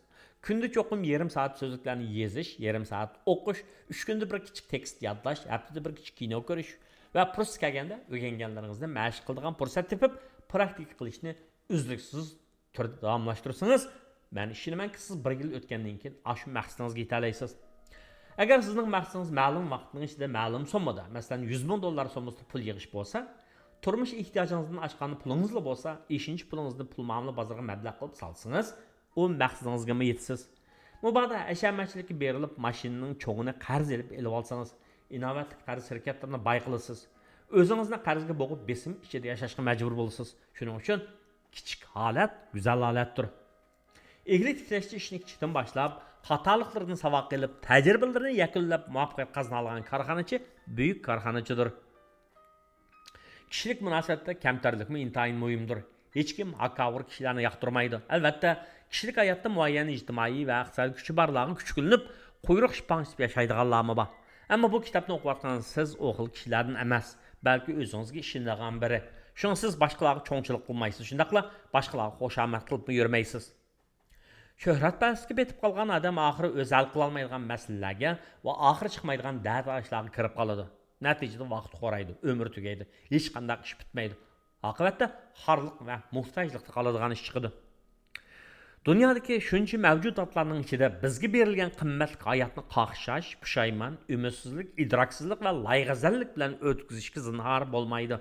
كۈندە چوقۇم يېرىم سائەت سۆزلۈكلەرنى يېزىش، يېرىم سائەت ئوقۇش، ئۈچ كۈندە بىر كىچىك تېكىست يادلاش، ھەپتىدە بىر كىچىك كىنو كۆرۈش ۋە پۇرسەت كەلگەندە ئۆگەنگەنلىرىڭىزنى مەشىق قىلىدىغان پۇرسەت تېپىپ، پراكتىكا قىلىشنى ئۈزلۈكسىز تۈردە داۋاملاشتۇرسىڭىز، مەن ئىشىنىمەنكى، سىز بىر يىل ئۆتكەندىن كېيىن ئاشۇ مەقسىتىڭىزگە يېتەلەيسىز. ئەگەر سىزنىڭ مەقسىتىڭىز مەلۇم ۋاقىتنىڭ ئىچىدە مەلۇم سوممىدا، مەسىلەن، يۈز مىڭ دوللار سوممىسىدا پۇل يىغىش بولسا، تۇرمۇش ئېھتىياجىڭىزدىن ئاشقان پۇلىڭىزلا بولسا، ئېشىنچە پۇلىڭىزنى پۇل مۇئامىلە بازىرىغا مەبلەغ قىلىپ سالسىڭىز، ئۇ مەقسىتىڭىزگىمۇ يېتىسىز. مۇبادا ھەشەمەتچىلىككە بېرىلىپ، ماشىنىنىڭ چوڭىنى قەرز ئېلىپ ئېلىۋالسىڭىز، ئىناۋەتلىك قەرز شىركەتلىرىنى باي قىلىسىز. ئۆزىڭىزنى قەرزگە بوغۇپ، بېسىم ئىچىدە ياشاشقا مەجبۇر بولىسىز. شۇنىڭ ئۈچۈن كىچىك ھالەت گۈزەل ھالەتتۇر. ئىگىلىك تىكلەشتە ئىشنى كىچىكتىن باشلاپ، خاتالىقلىرىدىن ساۋاق ئېلىپ، تەجرىبىلىرىنى يەكۈنلەپ، مۇۋەپپەقىيەت قازىنالىغان كارخانىچى بۈيۈك كارخانىچىدۇر. كىشىلىك مۇناسىۋەتتە كەمتەرلىكمۇ ئىنتايىن مۇھىمدۇر. ھېچكىم ھاكاۋۇر كىشىلەرنى ياقتۇرمايدۇ. ئەلۋەتتە، كىشىلىك ھاياتتا مۇئەييەن ئىجتىمائىي ۋە ئىقتىسادىي كۈچى بارلارغا كۈچۈكلىنىپ، قۇيرۇق شىپاڭ ئىچىپ ياشايدىغانلارمۇ بار. ئەمما بۇ كىتابنى ئوقۇۋاتقان سىز ئۇ خىل كىشىلەردىن ئەمەس، بەلكى ئۆزىڭىزگە ئىشىنىدىغان بىرى. شۇڭا سىز باشقىلارغا چوڭچىلىق قىلمايسىز، شۇنداقلا باشقىلارغا خۇشامەت قىلىپمۇ يۈرمەيسىز. شۆھرەتپەرەسلىككە پېتىپ قالغان ئادەم ئاخىرى ئۆزى ھەل قىلالمايدىغان مەسىلىلەرگە ۋە ئاخىرى چىقمايدىغان دەردى ئاشلارغا كىرىپ قالىدۇ. نەتىجىدە ۋاقىت خورايدۇ، ئۆمۈر تۈگەيدۇ، ھېچقانداق ئىش پۈتمەيدۇ. ئاقىۋەتتە خارلىق ۋە موھتاجلىقتا قالىدىغان ئىش چىقىدۇ. دۇنيادىكى شۇنچە مەۋجۇداتلارنىڭ ئىچىدە بىزگە بېرىلگەن قىممەتلىك ھاياتنى قاقشاش، پۇشايمان، ئۈمىدسىزلىك، ئىدراكسىزلىق ۋە لايىغەزەللىك بىلەن ئۆتكۈزۈشكە زىنھار بولمايدۇ.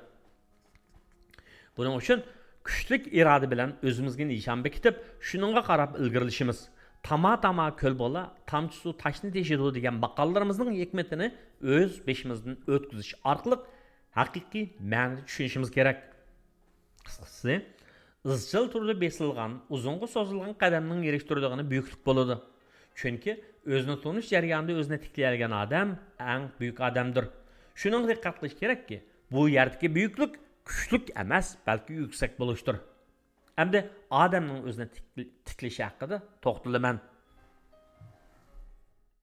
بۇنىڭ ئۈچۈن كۈچلۈك ئىرادە بىلەن ئۆزىمىزگە نىشان بېكىتىپ، شۇنىڭغا قاراپ ئىلگىرىلىشىمىز. تاما-تاما كۆل بولا، تامچە سۇ تاشنى تېشىدۇ دېگەن ماقاللىرىمىزنىڭ ھېكمىتىنى ئۆز بېشىمىزدىن ئۆتكۈزۈش ئارقىلىق ھەقىقىي مەنىدە چۈشىنىشىمىز كېرەك. قىسقىسى، ئىزچىل تۈردە بېسىلغان، ئۇزۇنغا سوزۇلغان قەدەمنىڭ ئېرىشتۈرىدىغىنى بۈيۈكلۈك بولىدۇ. چۈنكى ئۆزىنى تونۇش جەريانىدا ئۆزىنى تىكلىيەلىگەن ئادەم ئەڭ بۈيۈك ئادەمدۇر. شۇنىڭغا دىققەت قىلىش كېرەككى، بۇ يەردىكى بۈيۈكلۈك كۈچلۈك ئەمەس، بەلكى يۈكسەك بولۇشتۇر. ئەمدى ئادەمنىڭ ئۆزىنى تىك-، تىكلىشى ھەققىدە توختىلىمەن.